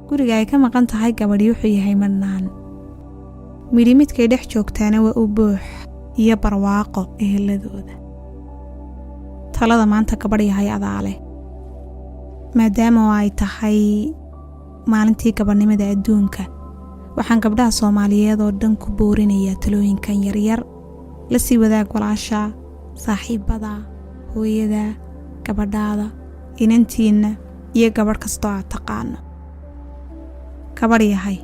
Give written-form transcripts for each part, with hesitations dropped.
Guriga ay ka maqan tahay gabadhi wuxuu yahay madhnaan. Midhi midkay dhex joogtaana waa u buux iyo barwaaqo eheladooda. Talada maanta gabadh yahay adaa leh. Maadaama oo ay tahay maalintii gabadhnimada adduunka, waxaan gabdhaha Soomaaliyeed oo dhan ku boorinayaa talooyinkan yaryar. La sii wadaag walaasha, saaxiibada, hooyada, gabadhaada, inantiinna iyo gabadh kastoo aad taqaano. Gabadh yahay,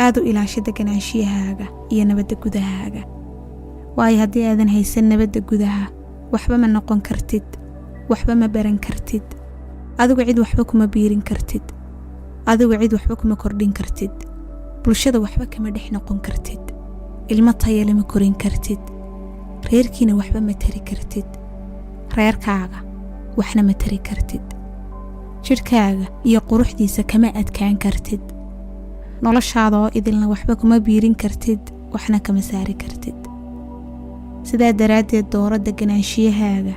aad u ilaasho deganaanshiyahaaga iyo nabadda gudahaaga, waayo haddii aadan haysan nabadda gudaha, waxba ma noqon kartid, waxba ma baran kartid, adigu cid waxba kuma biirin kartid, adigu cid waxba kuma kordhin kartid, bulshada waxba kama dhex noqon kartid, ilmo tayo lama korin kartid, reerkiina waxba ma tari kartid, reerkaaga waxna ma tari kartid, jidhkaaga iyo quruxdiisa kama adkaan kartid, noloshaada oo idilna waxba kuma biirin kartid, waxna kama saari kartid. Sidaa daraaddeed, dooro deganaanshiyahaaga.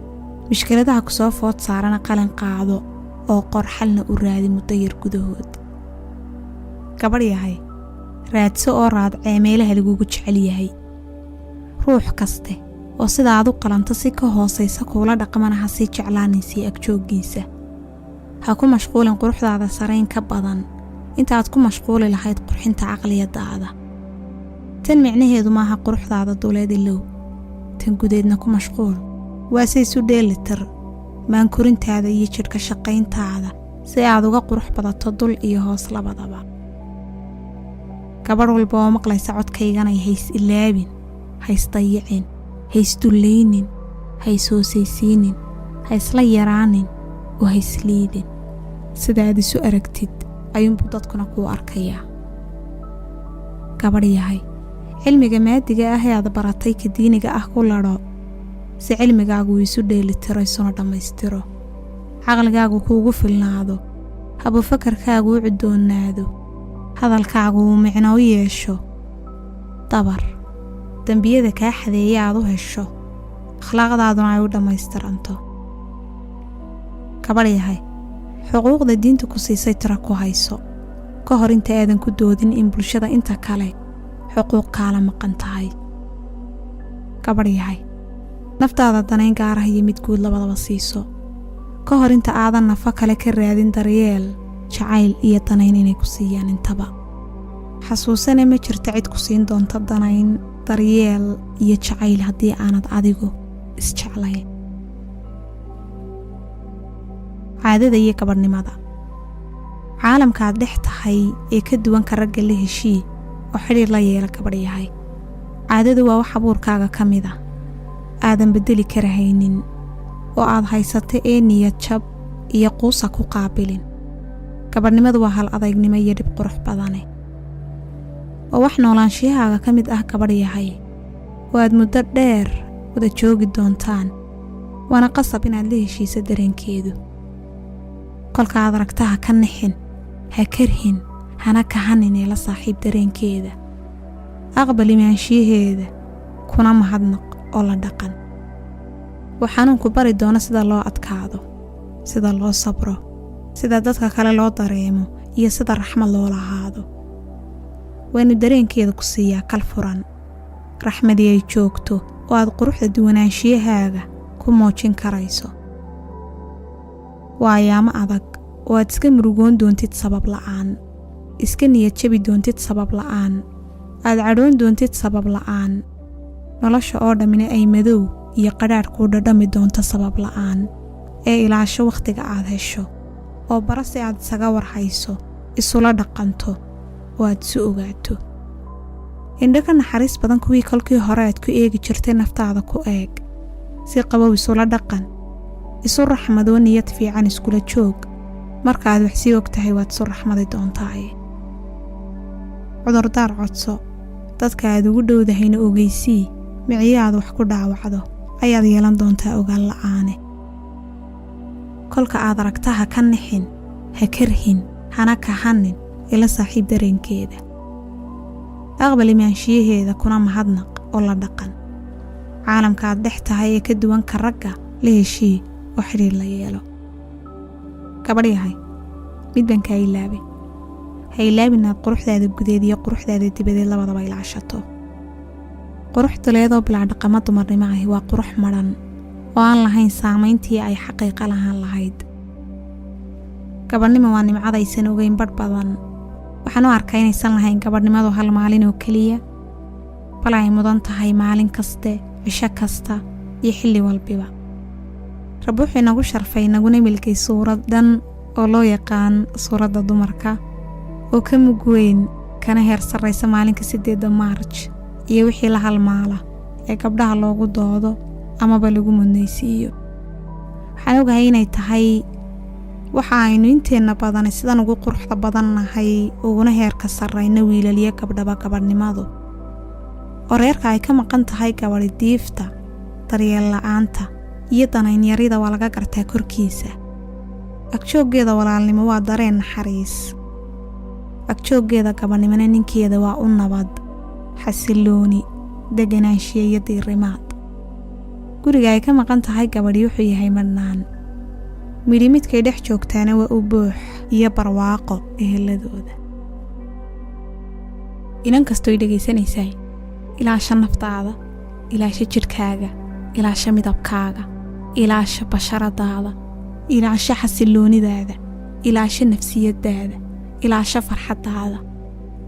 Mushkiladaha ku soo food saarana qalin qaado oo qor, xalna u raadi muddo yar gudahood. Gabadh yahay, raadso oo raadcee meelaha lagugu jecel yahay. Ruux kaste oo sida aad u qalanto si ka hoosaysa kuula dhaqmana ha sii jeclaanin sii agjooggiisa. Ha ku mashquulin quruxdaada sarayn ka badan inta aad ku mashquuli lahayd qurxinta caqliyadaada. Tan micnaheedu maaha quruxdaada duleed ilow, tan gudeedna ku mashquul. Waase isu dheelitir maankorintaada iyo jidhka shaqayntaada si aad uga qurux badato dul iyo hoos labadaba. Gabadh walba oo maqlaysa codkayganay, hays ilaabin, hays dayicin, haysdullaynin, hays hoosaysiinin, ha isla yaraanin oo haysliidin. Sida aad isu aragtid ayuunbuu dadkuna kuu arkayaa. Gabadh yahay, cilmiga maadiga ah ee aad baratay ka diiniga ah ku ladho, si cilmigaagu uu isu dheelitiro isuna dhammaystiro, caqligaagu kuugu filnaado, habufakarkaagu u cudoonaado, hadalkaagu uu micno u yeesho, dabar dembiyada kaa xadeeya aad u hesho, akhlaaqdaaduna ay u dhammaystiranto. Gabadh yahay, xuquuqda diinta ku siisay tira ku hayso ka hor inta aadan ku doodin in bulshada inta kale xuquuq kaala maqan tahay. Gabadh yahay, naftaada danayn gaarah iyo mid guud labadaba siiso ka hor inta aadan nafo kale ka raadin daryeel, jacayl iyo danayn inay ku siiyaan intaba. Xasuusane, ma jirto cid ku siin doonta danayn, daryeel iyo jacayl haddii aanad adigu isjeclayn. Caadada iyo gabadhnimada. Caalamka aad dhex tahay ee ka duwan ka ragga la heshii oo xidhiir la yeela. Gabadh yahay, caadadu waa wax abuurkaaga ka mid a, aadan beddeli karahaynin oo aad haysata ee niyad jab iyo quusa ku qaabilin. Gabadhnimadu waa hal adaygnimo iyo dhib qurux badane oo wax noolaanshiyahaaga ka mid ah, gabadh yahay, oo aad muddo dheer wada joogi doontaan, waana qasab inaad la heshiiso dareenkeedu. Kolka aad aragta, ha ka nixin, ha karhin, hana kahanin ee la saaxiib dareenkeeda. Aqbal imaanshiyaheeda, kuna mahadnaq oo la dhaqan. Uu xanuunku bari doono sida loo adkaado, sida loo sabro, sida dadka kale loo dareemo iyo sida raxmad loo lahaado. Waanu dareenkeeda ku siiyaa kal furan, raxmadii ay joogto oo aad quruxda duwanaanshiyahaaga ku muujin karayso. Waa ayaamo adag oo aad iska murugoon doontid sabab la'aan, iska niyad jabi doontid sabab la'aan, aad cadhoon doontid sabab la'aan, nolosha oo dhammina ay madow iyo qadhaadh kuu dhadhami doonto sabab la'aan. Ee ilaasho wakhtiga aad hesho oo bara si aad isaga warhayso, isula dhaqanto oo aad isu ogaato. Indho ka naxariis badan kuwii kolkii hore aad ku eegi jirtay naftaada ku eeg. Si qabow isula dhaqan, isu raxmadoo niyad fiican iskula joog. Marka aad wax sii og tahay, waad isu raxmadi doontaaye. Cudurdaar codso, dadka aad ugu dhowdahayna ogeysii. Miciyo aad wax ku dhaawacdo ayaad yeelan doontaa ogaan la'aane. Kolka aad aragta, ha ka nixin, ha karhin, hana kahanin. Ila saaxiib dareenkeeda, aqbal imaanshiyaheeda, kuna mahadnaq oo la dhaqan. Caalamka aad dhex tahay ee ka duwan ka ragga la heshii oo xidhiir la yeelo. Gabadh yahay, mid baan kaa ilaabay. Ha ilaabin inaad quruxdaada gudeed iyo quruxdaada dibadeed labadaba ilaashato. Qurux duleedoo bilaa dhaqamo dumarnimo ahi waa qurux madhan oo aan lahayn saamayntii ay xaqiiqa lahaan lahayd. Gabadhnimo waa nimcad aysan ogeyn badh badan. Waxaan u arkaa inaysan lahayn gabadhnimadu hal maalin oo keliya, bal ay mudan tahay maalin kaste, cisho kasta iyo xilli walbiba. Rabbi wuxuu inagu sharfay, naguna milkay suurad dhan oo loo yaqaan suuradda dumarka, oo ka mug weyn kana heer sarraysa maalinka 8-da Maarj iyo wixii la halmaala ee gabdhaha loogu doodo amaba lagu mudnaysiiyo. Waxaan ogahay inay tahay waxa aynu inteenna badani sidan ugu quruxda badannahay, uguna heerka sarrayna, wiilaliyo gabdhaba, gabadhnimadu oo reerka ay ka maqan tahay gabadhi diifta, daryeel la'aanta iyo danaynyarida waa laga gartaa korkiisa. Agjooggeeda walaalnimo waa dareen naxariis. Agjooggeeda gabadhnimona ninkeeda waa u nabad, xasillooni, deganaanshiya iyo diirimaad. Guriga ay ka maqan tahay gabadhi wuxuu yahay madhnaan. Midhi midkay dhex joogtaana waa u buux iyo barwaaqo eheladooda. Inan kastooy dhegaysanaysaay, ilaasha naftaada, ilaasha jidhkaaga, ilaasha midabkaaga, ilaasha basharadaada, ilaasha xasilloonidaada, ilaasha nafsiyadaada, ilaasha farxaddaada.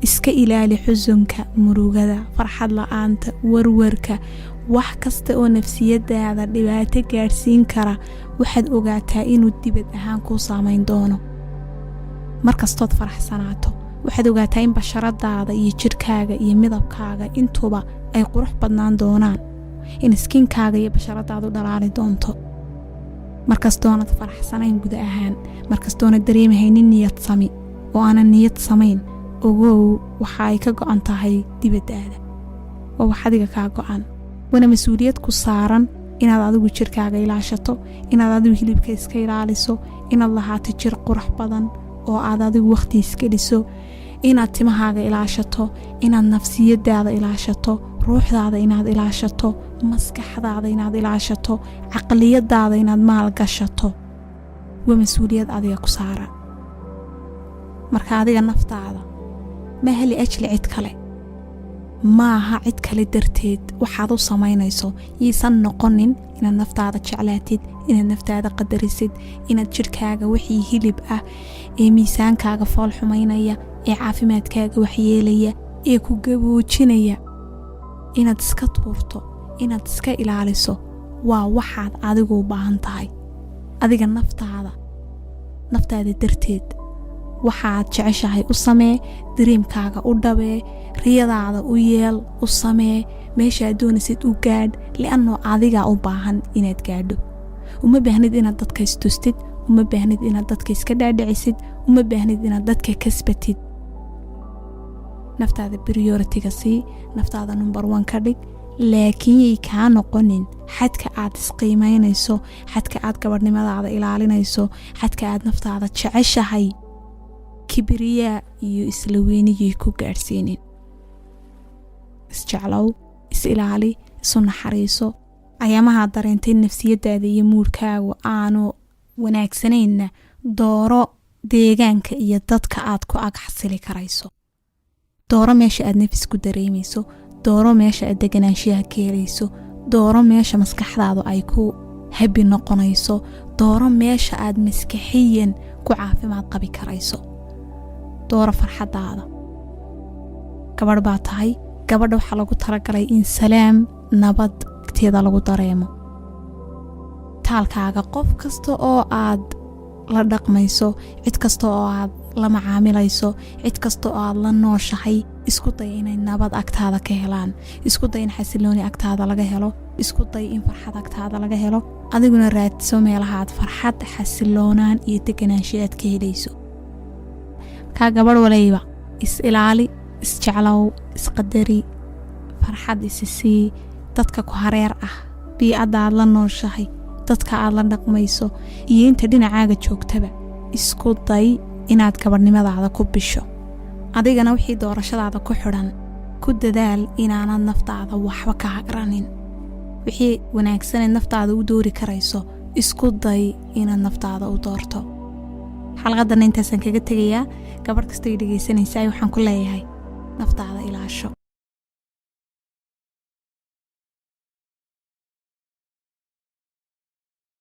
Iska ilaali xusunka, murugada, farxad la'aanta, warwarka, wax kasta oo nafsiyadaada dhibaato gaadhsiin kara. Waxaad ogaataa inuu dibad ahaan kuu saamayn doono. Mar kastood faraxsanaato, waxaad ogaataa in basharadaada iyo jidhkaaga iyo midabkaaga intuba ay qurux badnaan doonaan, in skinkaaga iyo basharadaadu dhalaali doonto. Markastoonad faraxsanayn guda ahaan, markastoonad dareemahaynin niyad sami oo aanan niyad samayn, ogow waxa ay ka go'an tahay dibaddaada. Waa wax adiga kaa go'an, waana mas-uuliyad ku saaran inaad adigu jirkaaga ilaashato, inaad adigu hilibka iska ilaaliso, inaad lahaato jir qurux badan oo aad adigu wakhti iska dhiso, inaad timahaaga ilaashato, inaad nafsiyadaada ilaashato, ruuxdaada inaad ilaashato, maskaxdaada inaad ilaashato, caqliyadaada inaad maalgashato. Waa mas-uuliyad adiga ku saaran. Marka adiga naftaada maaha liajli cid kale, maaha cid kale darteed waxaad u samaynayso. Yiisan noqonin inaad naftaada jeclaatid, inaad naftaada qadarisid, inaad jidhkaaga wixii hilib ah ee miisaankaaga fool xumaynaya, ee caafimaadkaaga waxyeelaya, ee ku gaboojinaya inaad iska tuurto, inaad iska ilaaliso. Waa waxaad adigu u baahan tahay, adiga naftaada. Naftaada darteed waxaad jeceshahay u samee, dreamkaaga u dhabee, riyadaada u yeel, u samee, meeshaad doonaysid u gaadh, li'annoo adigaa u baahan inaad gaadho. Uma baahnid inaad dadka istustid, uma baahnid inaad dadka iska dhaadhicisid, uma baahnid inaad dadka kasbatid. Naftaada priorityga sii, naftaada number one ka dhig, laakiin yay kaa noqonin xadka aad isqiimaynayso, xadka aad gabadhnimadaada ilaalinayso, xadka aad naftaada jeceshahay kibriyaa iyo isla weyniyay ku gaadhsiinin. Isjeclow, is ilaali, isu naxariiso. Ayaamahaad dareentay nafsiyadaada iyo moodkaagu aanu wanaagsanaynna, dooro deegaanka iyo dadka aad ku ag xasili karayso. Dooro meesha aad nafis ku dareemayso, dooro meesha aad deganaanshiyaha ka helayso, dooro meesha maskaxdaadu ay ku happy noqonayso, dooro meesha aad maskaxiyan ku caafimaad qabi karayso. Dooro farxaddaada. Gabadh baa tahay. Gabadha waxaa lagu talagalay in salaam, nabad agteeda lagu dareemo. Taalkaaga qof kasta oo aad la dhaqmayso, cid kasta oo aad la macaamilayso, cid kasta oo aad la nooshahay, isku day inay nabad agtaada ka helaan, isku day in xasilooni agtaada laga helo, isku day in farxad agtaada laga helo. Adiguna raadso meelaha aad farxad, xasiloonaan iyo deganaansho aad ka helayso. Kaa gabadh walayba, is ilaali, isjeclow, isqadari, farxad isi sii. Dadka ku hareer ah, bii'adda aad la nooshahay, dadka aad la dhaqmayso iyo inta dhinacaaga joogtaba, isku day inaad gabadhnimadaada ku bisho. Adigana wixii doorashadaada ku xidhan ku dadaal inaanad naftaada waxba ka hagranin. Wixii wanaagsaneed naftaada u doori karayso, isku day inaad naftaada u doorto. Xalqadana intaasaan kaga tegayaa. Gabadh kastoo i dhegeysanaysa, waxaan ku leeyahay naftaada ilaasho.